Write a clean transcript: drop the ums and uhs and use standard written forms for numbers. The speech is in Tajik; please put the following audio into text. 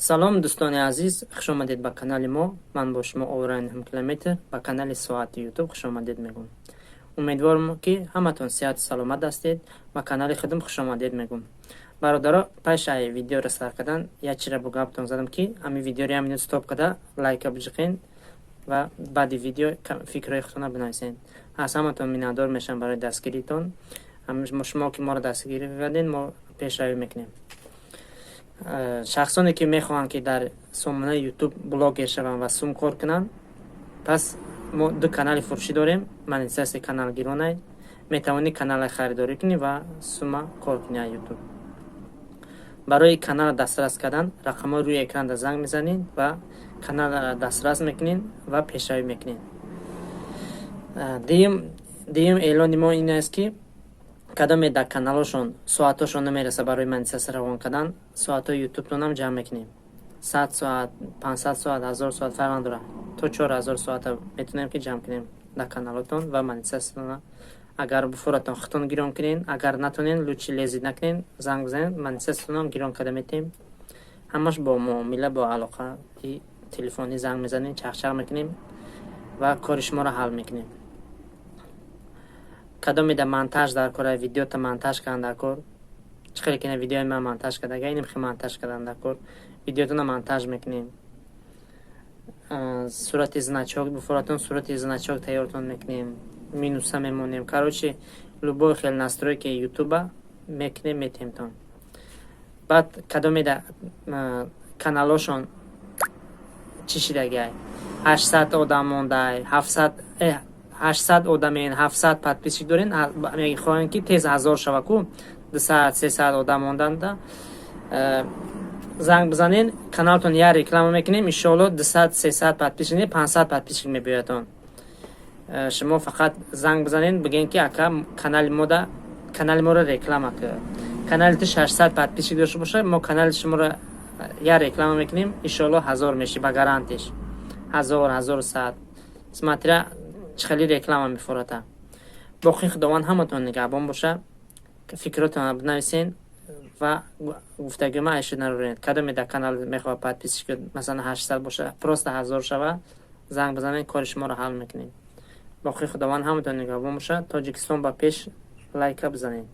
Салом, дӯстони азиз, хушомадед ба канали мо. Ман бо шумо Овраи нуҳум километр. Ба канали Соати Ютуб хушомадед мегӯм. Умедворам, ки ҳаматон сиҳату саломат ҳастед. Ба канали худам хушомадед мегӯм. Бародаро, пешаи видеоро сар кардан як чира бо гаптон задам, ки ҳамин видеоро як минут стоп карда, лайка биҷиқен ва баъди видео фикрҳои худтонро бинависед. Аз ҳаматон миннатдор мешавам барои дастгиритон. Шумо ки моро дастгирӣ кардед, мо пешравӣ мекунем. Шахсоне ки мехоҳанд, ки дар сомонаи Ютуб блогер шаванд ва сум кор кунанд, пас мо ду канали фурӯшӣ дорем. Монетизатсияи канал гиронай, метавонӣ канале харидорӣ кунӣ ва сума кор кунӣ аз Ютуб. Барои каналро дастрас кардан рақамҳои рӯи экранда занг мезанед ва каналро дастрас мекунед ва пешравӣ мекунед. Дуюм эълони мо ин аст, ки кадоме дар каналошон соатҳошон намераса барои монетизатсия равон кардан, соатҳои ютубтонам ҷамъ мекунем. 100 соат, 500 соат, 1000 соат, фарқ надорад, то 4000 соата метавонем, ки ҷамъ кунем дар каналотон ва монетизатсиятона. Агар буфуратон, худтон гирон кунед, агар натонед, лучше лезить накунед, занг бизанед, монетизатсиятонам гирон карда метиҳем. Ҳамаш бо муомила, бо алоқаи телефонӣ занг мезанем, чахчах мекунем ва кори шуморо ҳал мекунем. Кадоме да монтаж дар кора, видеота монтаж кардан дар кор, чӣ хеле ки видеои ман монтаж кардага, инам хел монтаж кардан дар кор, видеотона монтаж мекунем. Сурати значок буфуратон, сурати значок тайёртон мекунем, минуса мемонем. Короче, любой хел настройки ютуба мекунем, метиҳемтон. Баъд кадоме да каналошон чӣ шидагай, 800 одам мондай, 700, 800 одамен, 700 подписчик дорен, мехоҳем, ки тез 1000 шава ку, 200, 300 одам монданда, занг бизанен, каналтон як реклама мекунем, иншоалло 200, 300 подписчик, 500 подписчик мебиёядон. Шумо фақат занг бизанен, бигӯен, ки ака, канали мода, канали моро реклама кар. Канали ту 600 подписчик дошта боша, мо канали шуморо як реклама мекунем, иншоалло 1000 меши, ба гарантиш 1000, 1100, смотря чӣ хели реклама мефурата. Боқӣ Худованд ҳаматон нигаҳбон боша. Фикротонро бинависен ва гуфтагима айшо наруред. Кадоме дар канал мехоҳад подписчик, масалан, 800 боша, просто 1000 шава, занг бизанед, кори шуморо ҳал мекунем. Боқӣ Худованд ҳаматон нигаҳбон боша. Тоҷикистон ба пеш! Лайка бизанед.